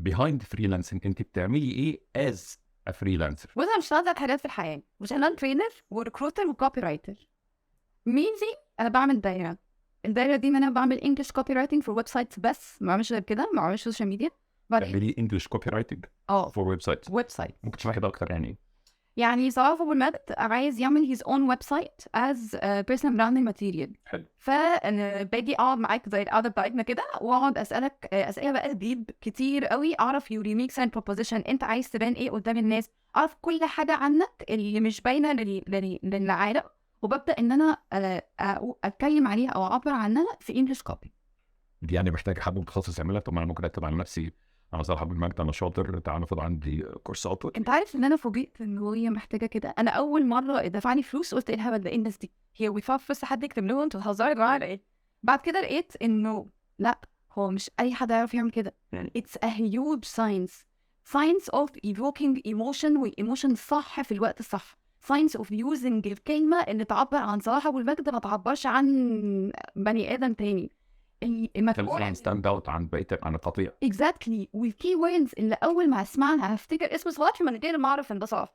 behind freelancing، انت بتعملي ايه as a freelancer؟ بص، انا بشتغل ثلاث حاجات في الحياه، مش انا trainer و recruiter و copywriter. mainly انا بعمل دايره، الدايرة دي ان انا بعمل English copywriting for websites، بس ما بعملش غير كده، ما بعملش social media. بعدين بتعملي English copywriting اه. for website؟ website. ممكن تشرحي ده اكتر؟ يعني ايه؟ يعني صلاح ابو المجد عايز يعمل his own website as a personal branding material. حلو. فباجي اقعد معاك زي القعدة بتاعتنا كده، واقعد اسالك اسئلة بقى deep كتير قوي، اعرف your unique selling proposition، انت عايز تبان ايه قدام الناس، اعرف كل حاجة عنك اللي مش باينة للعالم، وببدا ان انا اتكلم عليها او اعبر عنها في English copy. دي يعني محتاج حد متخصص يعملها؟ طب ما انا ممكن اكتب على نفسي: انا صلاح ابو المجد، انا شاطر، تعالوا خد عندي كورسات. انت عارف ان انا فوجئت ان هي محتاجه كده؟ انا اول مرة دفعني فلوس قلت: ايه الهبل ده؟ ايه الناس دي؟ هي بيدفعوا فلوس حد يكتب لهم؟ انتوا بتهزروا يا جماعة ولا ايه؟ بعد كده لقيت انه لا، هو مش اي حد يعرف يعمل كده. it's a huge science، science of evoking emotion، وال emotion صح في الوقت الصح، science of using الكلمة اللي تعبر عن صلاح ابو المجد، ما تعبرش عن بني ادم تاني. المدفوع stand out عن بقية عن القطيع. exactly، وال keywords اللي اول ما اسمعها هفتكر اسم صلاح من غير ما اعرف ان ده صلاح.